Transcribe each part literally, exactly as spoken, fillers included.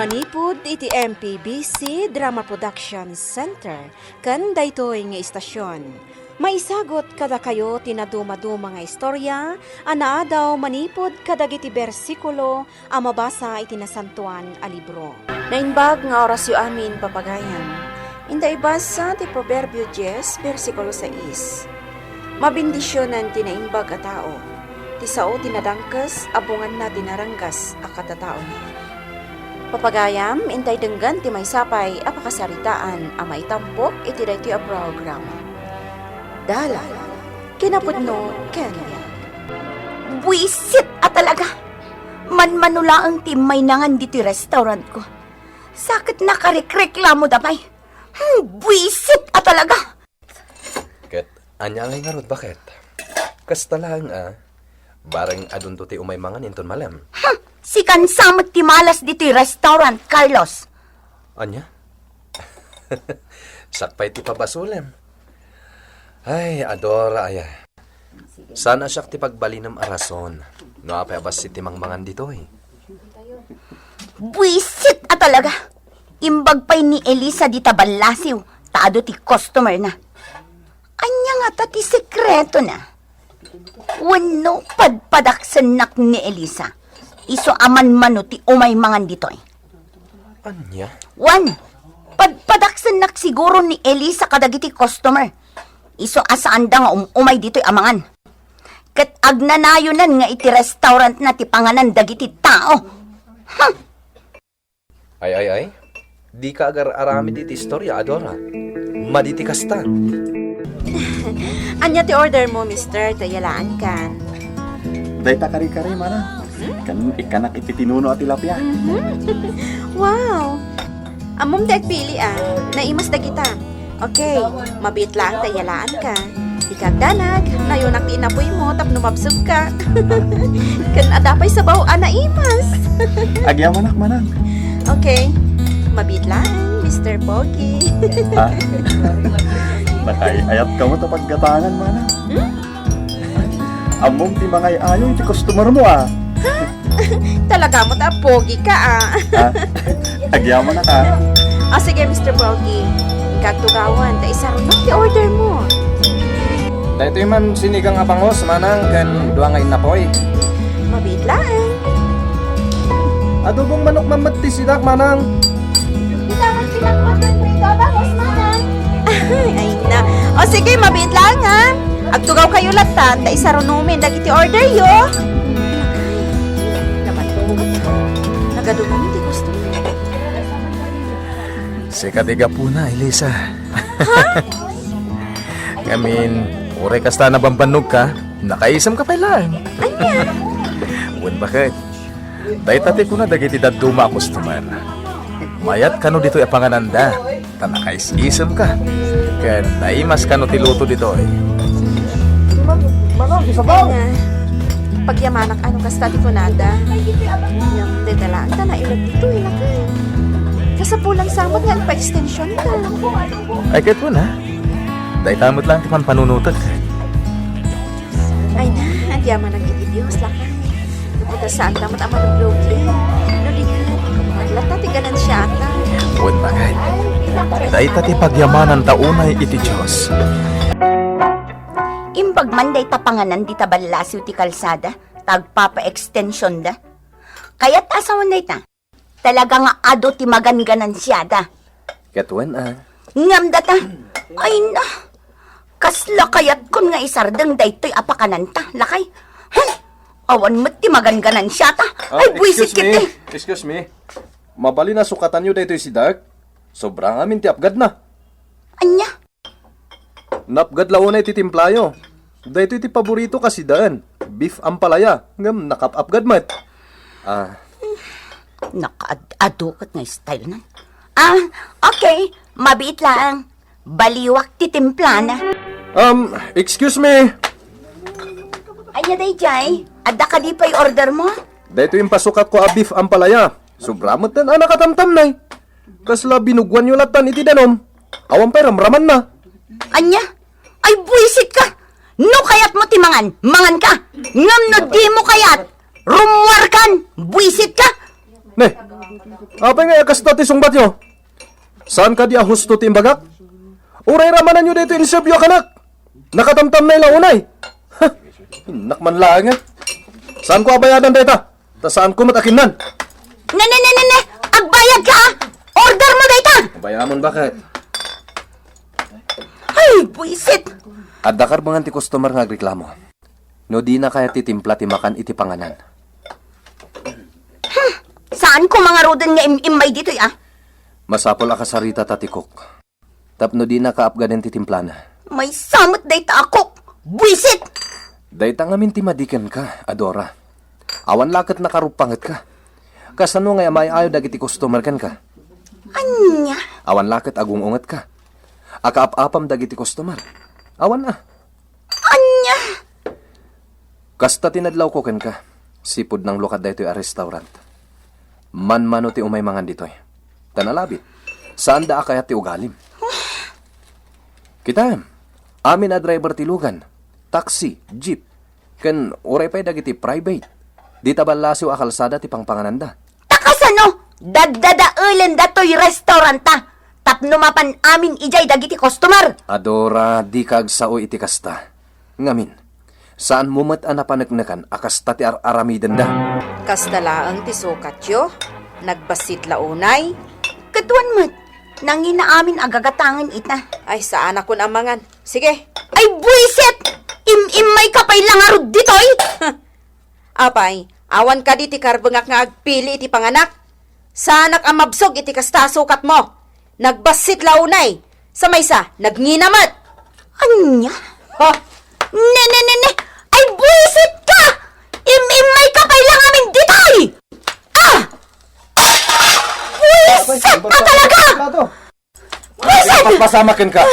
Manipud iti M P B C Drama Production Center ken daytoy nga istasion, maisagut kadakayo ti nadumaduma nga istorya a naadaw manipud kadagiti bersikulo a mabasa iti Nasantoan a Libro. Naimbag nga orasyo amin, papagayam. Inta ibasa ti Proverbio dies, bersikulo sais. Mabendisionan ti naimbag a tao. Ti sao ti nadangkes a bunganna ti naranggas a katataona. Papagayam, intay denggen ti maysa pay a pakasaritaan a maitampok iti daytoy a programa. Dalan, kinapudno ken biag. Buisit a talaga! Manmano laeng ti immaynangan ditoy restaurant ko. Sa ket nakarekreklamoda pay. Hmm, buisit a talaga! Ket ania ngay ngarud, baket? Kasta laeng a, bareng adunto ti umay mangan inton malem. Hmm, sikan sa met ti malas ditoy restaurant, Carlos. Ania? Siak pay ti pabasolem. Ay, Adora, aya. Saan a siak ti pagbalinem a rason no apay a bassit ti mangmangan ditoy. Buisit a talaga! Imbag pay ni Elisa dita ballasiw ta adu ti customer na. Ania ngata ti sekretona? Wenno padpadaksennak ni Elisa, isu a manmano ti umay mangan ditoy? Ania? Wen, padpadaksennak siguro ni Elisa kadagiti customer, isu a saanda nga um-umay ditoy a mangan. Ket agnanayonan nga iti restaurantna ti panganan dagiti tao. Huh! Ay, ay, ay. Dika agar-aramid iti istorya, Adora. Madi ti kasta. Ania ti order mo, mister? Ta yalaankan. Dayta kare-kare, manang. Kan ikkanak iti tinuno a tilapia. Mhm. Wow! Ammom ti agpili, a. Naimas dagita. Okay, mabiit laeng ta iyalaanka. Dika agdanag, nayonak ti inapoymo tapno mabsogka. Ken adda pay sabaw a naimas. Agyamanak, manang. Okay, mabiit laeng, mister Pogi. Ha? Nakaay-ayat kamo ta paggatangan, manang. Hmm? Ammom ti mangay-ayo iti customer mo, a. Talaga met a pogi ka, a. Ha? Agyamanak, a. O, sige, mister Pogi. Inka agtugawan ta isarunok ti order mo. Daytoy man sinigang a bangus, manang, ken dua nga inapoy. Mabiit laeng. Adobong manok man met ti sidak, manang. Ita met pinakpatan daytoy a bangus, manang. Ay na. O sige, mabiit laeng, ha. Agtugawkayo latta ta isarunomin dagiti orderyo. Nagaduma ti customer. Sika ti gapuna, Elisa. Ha? Ngamin, uray kasta a nabambannogka, nakaisem ka pay laeng. Ania? Wen, baket. Dayta ti kuna dagiti dadduma a customer. Mayat kano ditoy a pangananda, ta nakais-isemka. Ken naimas kano ti luto ditoy. Manang, di sabaw. Nga, pagyamanak a no kasta ti kunada. Ngem dayta laeng ta nailag ditoy, lakay. Kasapulan sa met nga agpa-extension ka. Ay, ket wen, a. Dayta met laeng ti panpanunotek. Ay na, agyamanak iti Dios, lakay. Gapu ta saanta met a maluglugi. No di ket, latta ti ganansiata. Wen, baket. Dayta ti pagyamananta unay iti Dios. Imbag man dayta panganan dita ballasiw ti kalsada, ta agpapa-extensionda. Kayat a sawen dayta. Talaga nga adu ti maganganansiada. Ket wen, a. Ngem data, ay na, kasla kayatkon nga isardeng daytoy a pakananta, lakay. Huh! Awan met ti maganganansiata. Ah, ay, buisit excuse me. Kiti. Excuse me. Mabalin a sukatanyo daytoy sidak? Sobra ngamin ti apgadna. Ania? Napgad la unay ti timplayo. Daytoy ti paborito kasidaen, beef ampalaya, ngem nakaap-apgad met. Ah. Nakaad-adu ket nga style nan. Ah, okay. Mabiit laeng. Baliwak ti timplana. Um, excuse me. Ania dayjay? Adda kadi pay order mo? Daytoy impasukatko a beef ampalaya. Sobra met a nakatamtamnay. Kasla binuguanyo lattan iti danum. Awan pay ramramanna. Ania? Ay, buisit ka! No kayat mo ti mangan, mangan ka! Ngem no di mo kayat, rumuar kan! Buisit ka! Ne, apay nga kasta ti sungbatyo? Saan kadi a husto ti imbagak? Uray ramananyo daytoy insebyo a kanak. Nakatamtamnay la unay. Ha, innak man laeng, eh. Saanko a bayadan dayta? Ta saanko met a kinnan. Ne, ne, ne, ne, ne! Agbayadka, ah! Ordermo dayta! Bayamon, bakit? Ay, buisit! Adda karbengan ti customer nga agreklamo no dina kayat ti timpla ti makan iti panganan. Hmm, saanko ngaruden nga im-immay ditoy, ah? Masapul a kasaritata ti cook tapno dina kaapgaden ti timplana. Maysa met dayta a cook! Buisit! Dayta ngamin ti madi kenka, Adora. Awan la ket nakaruppangetka. Kasano nga imay-ayo dagiti customer kenka? Ania? Awan la ket agung-ungetka. Akaap-apam dagiti customer. Awan a. Ania? Kasta ti nadlawko kenka, sipud nanglukat daytoy a restaurant. Manmano ti umay mangan ditoy. Ta nalabit, saanda a kayat ti ugalim. Kitaem, amin a driver ti lugan, taxi, jeep, ken uray pay dagiti private. Dita ballasiw a kalsada ti pangpangananda. Ta kasano? Daddadaelenda toy restauranta tapno mapan amin idiay dagiti customer. Adora, dika agsao iti kasta. Ngamin, saanmo met a napaneknekan a kasta ti ar-aramidenda. Kasta laeng ti sukatyo? Nagbassit la unay? Ket wen met, nangina amin a gagatangen ita. Ay, saanakon a mangan. Sige. Ay, buisit! Im-immay ka pay la ngarud ditoy? Apay, awan kadi ti karbengak nga agpili iti panganak? Saanak a mabsog iti kasta a sukatmo. Nagbassit la unay. Sa maysa, nagngina met. Ania? Ha? Ne, ne, ne, ne! Ay, buisit ka! Im-immay ka pay la ngamin ditoy! Ah! Buisit ka talaga! Buisit! Paspasamak kenka.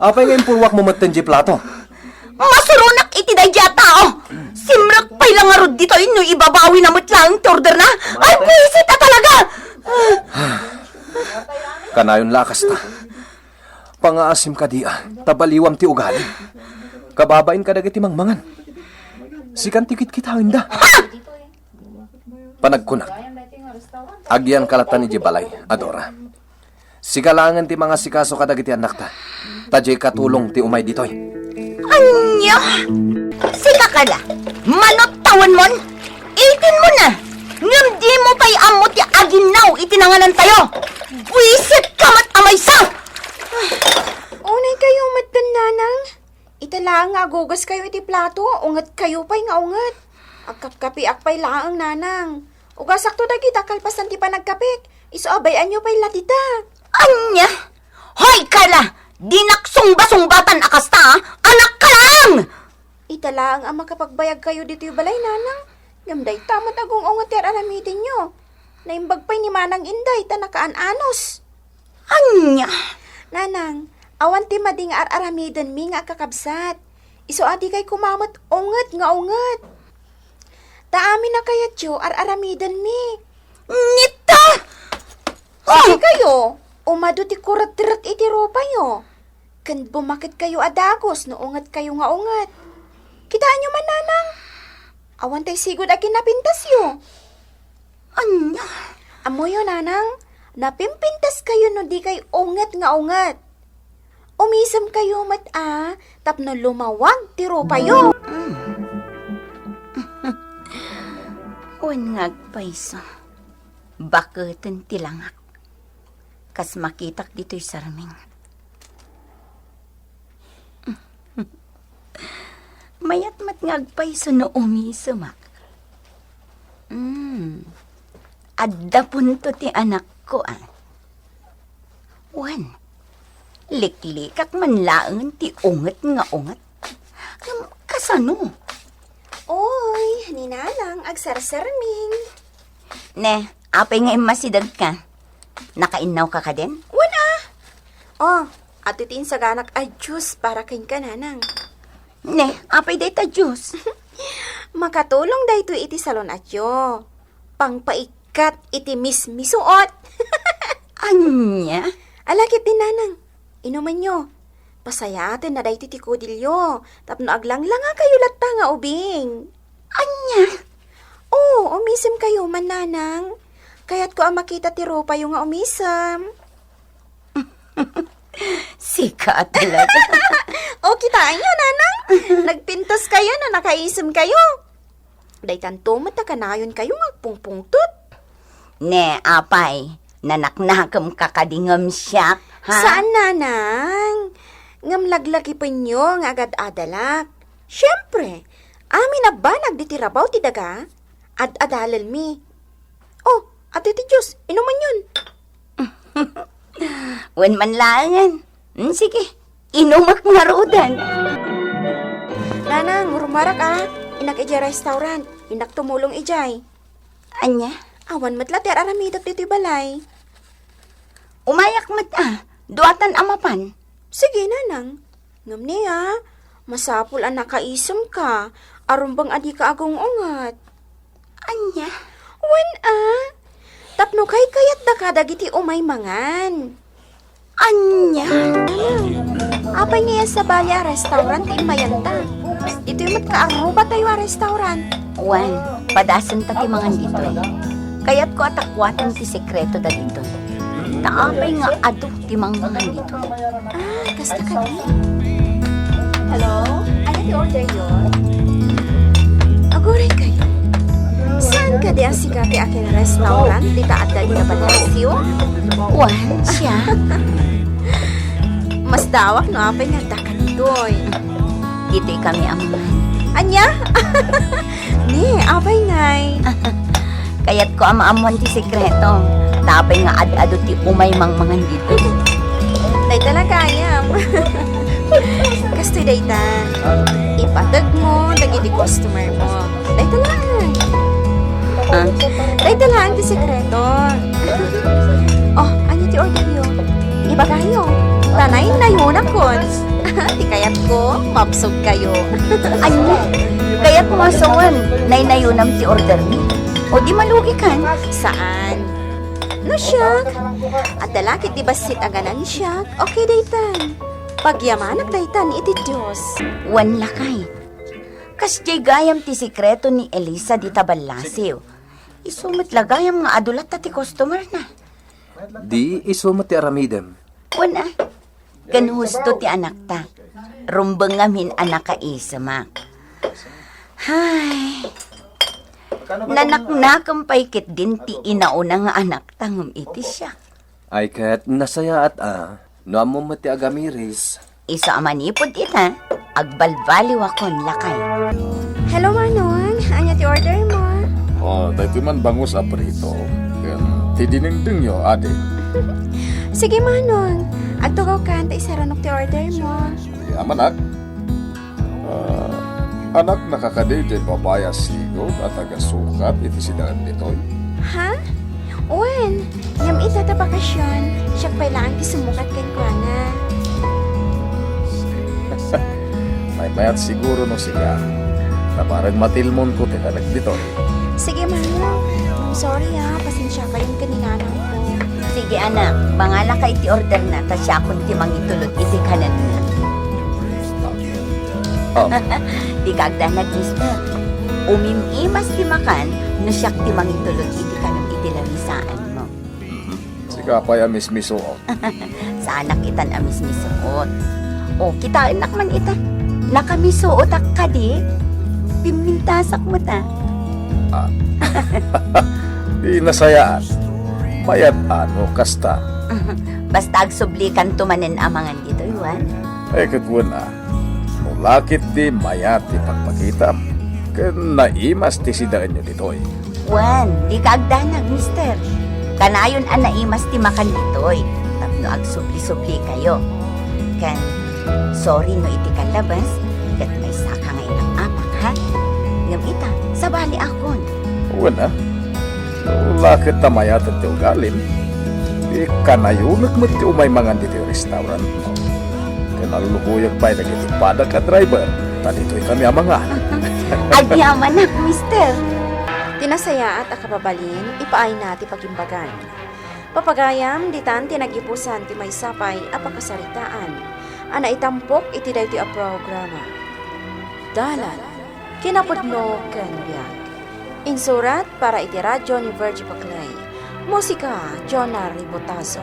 Apay nga impurwakmo metten diay plato? Masuronak iti daydiay a tao. Simrek pay la ngarud ditoy no ibabawina met laeng ti orderna. Ay, buisit a talaga! Kanayon la a kasta. Pangaasim kadi a, ta baliwam ti ugalim. Kababain kadagiti mangmangan. Sikan ti kitkitaenda. Ha! Panagkunak, agiyanka lattan idiay balay, Adora. Sika laengen ti mangasikaso kadagiti annakta, ta diay katulong ti umay ditoy. Ania? Sika kadi? Manot tawenmon? Itinmo na! Ngem dimo pay ammo ti aginnaw iti nanganantayo! Buisit ka met a maysa! Unay kayo metten, nanang. Ita laeng nga agugaskayo iti plato, unget kayo pay nga unget. Agkapkapiak pay laeng, nanang. Ugasakto dagita kalpasan ti panagkapik. Isu a bay-anyo pay la dita. Ania? Hoy, Carla! Dinak sungba-sungbatan a kasta, a! Anak ka laeng! Ita laeng a makapagbayag kayo ditoy balay, nanang. Ngem dayta met a gung-unget ti ar-aramidenyo. Naimbag pay ni Manang Inday ta nakaan-anos. Ania? Nanang, awan ti madi nga ar-aramidenmi nga agkakabsat. Isu a dikay koma met unget nga unget. Ta amin a kayatyo, ar-aramidenmi. Nita! Oh! Sikayo, umadu ti kuretret iti rupayo. Ken bumaketkayo a dagus no ungetkayo nga unget. Kitaenyo man, nanang? Awan tay sigud a kinapintasyo. Ania? Ammoyo, nanang, napimpintaskayo no dikay unget nga unget. Umisemkayo met a tapno lumawag ti rupayo. Mm. Wen nga agpayso, baketen ti langak. Kas makitak ditoy sarming. Mayat met nga agpayso no umisemak. Mm. Adda punto ti anakko, a. Wen, liklikak man laeng ti unget nga unget. Ngem kasano? Oy, ni Nanang, agsarsarming. Ne, apay nga immasidegka? Nakainnawka kadin? Wen a. Oh, adda ti insaganak a juice para kenka, Nanang. Ne, apay dayta juice? Makatulong daytoy iti salun-atyo. Pangpaikkat iti mismisuot. Ania? Ala ketdi, Nanang. Inumenyo. Pasayaatenna daytoy ti kudilyo tapno aglanglangakayo latta nga ubing. Ania? Oo, umisemkayo man, Nanang. Kayatko a makita ti rupayo nga umisem. Sika talaga. O, kitaenyo, Nanang. Nagpintaskayo no nakaisemkayo. Daytanto met a kanayonkayo nga agpungpungtot. Ne, apay, nanaknakemka kadi ngem siak, ha? Saan, Nanang. Ngem laglagipenyo nga agad-adalak. Siempre, amin a banag diti rabaw ti daga, ad-adalelmi. O, Apo ti Dios, inumanyon. Wen man laengen. Hmm, sige, inumek ngaruden. Nanang, rumarak a. Innak idiay restaurant. Innak tumulong idiay. Ania? Awan met la ti ar-aramidek ditoy balay. Umayak met a. Duatan a mapan. Sige, Nanang. Ngem ni a, masapul a nakaisemka, a rumbeng a dika agung-unget. Ania? Wen a, tapno kaykayatdaka dagiti umay mangan. Ania? Apay nga sabali a restaurant ti immayanta? Ditoy met kaarrubatayo a restaurant. Wen, padasenta ti mangan ditoy. Kayatko a takuaten ti sekreto dagitoy. Ta apay nga adu ti mangmangan ditoy? Ah, kasta kadi? Hello? Ania ti order yo? Aguray kayo. Saan kadi a siga ti akin restaurant dita adda dita Palacio? Wen, siak. Masdawak no apay nga adda kadtoy. Ditoy kami a mangan. Ania? Ni, apay ngay? Kayatko a maammuan ti sekreto. Ta apay nga ad-adu ti umay mangmangan ditoy? Dayta la gayam. Kastoy dayta. Ipateg mo dagiti customer mo. Dayta lang. Ah, dayta lang ti sekreto. Oh, ania ti order yo? Ibagayo. Ta naynayonakon. Ti kayatko, mabsogkayo. Ania? Kayatmo a sawen, naynayonam ti ordermi? O di malugikan? Saan? No siak, adda la ket di bassit a ganansiak, okay daytan. Pagyamanak daytan iti Dios. Wen lakay. Kasdiay gayam ti sekreto ni Elisa dita Ballasiw. Isu met la gayam nga adu latta ti customerna. Di isu met ti aramidem. Wen a, ken husto ti anakta. Rumbeng ngamin a nakaisemak. Hay. Nanaknakem pay ketdin ti inauna nga anakta ngem iti siak. Ay ket nasayaat a, no ammom met ti agamiris. Isu a manipud ita, agbalbaliwakon lakay. Hello, Manong. Ania ti order mo? Oh, daytoy man bangus a prito. Ken ti dinengdengyo, adi. Sige, Manong. Agtugawkan ta isaranok ti order mo. Yaman, ak. Ah, anaknaka kadi diay babai a sigud a taga-sukat iti sidaen ditoy? Ha? Wen, ngem ita ta bakasion, siak pay laeng ti sumukat kenkuana. Maymayat siguro no sika. Ta bareng matilmonko ti kanek ditoy. Sige, Manong. Sorry, ah. Pasensiakayon ken ni nanangko. Sige, anak. Mangalaka iti orderna, ta siakon ti mangitulod iti kanenna. Oh. Dika agdanag, mister. Umim-imas ti makan no siak ti mangitulod iti kanem iti lamisaanmo. Mhm. Sika pay a mismisuot. Saanak itan a mismisuot. O, kitaennak man ita. Nakamisuotak kadi. Pimmintasak met a. Ah. Di nasayaat. Mayat a no kasta. Basta agsublikanto manen a mangan ditoy, wen? Ay, ket wen a. No la ketdi mayat ti pagpakitam, ken naimas ti sidaenyo ditoy. Wen, dika agdanag, mister. Kanayon a naimas ti makan ditoy tapno agsubli-sublikayo. Ken, sorry no iti kallabas, ket maysaka nga inang-apak, ha? Ngem ita, sabaliakon. Wen a. No la ket ta mayaten ti ugalim, ikanayonek met ti umay mangan ditoy restaurant. Ken allukoyek pay dagiti padak a driver, ta ditoy kami a mangan. Agyamanak, mister. Ti nasayaat a kababalin, ipaayna ti pagimbagan. Papagayam, ditan ti nagipusan ti maysa pay a pakasaritaan a naitampok iti daytoy a programa. Dalan, kinapudno ken biag. Surat para iti radio ni Virgie Paclay. Musika, Jonah Ribotazo.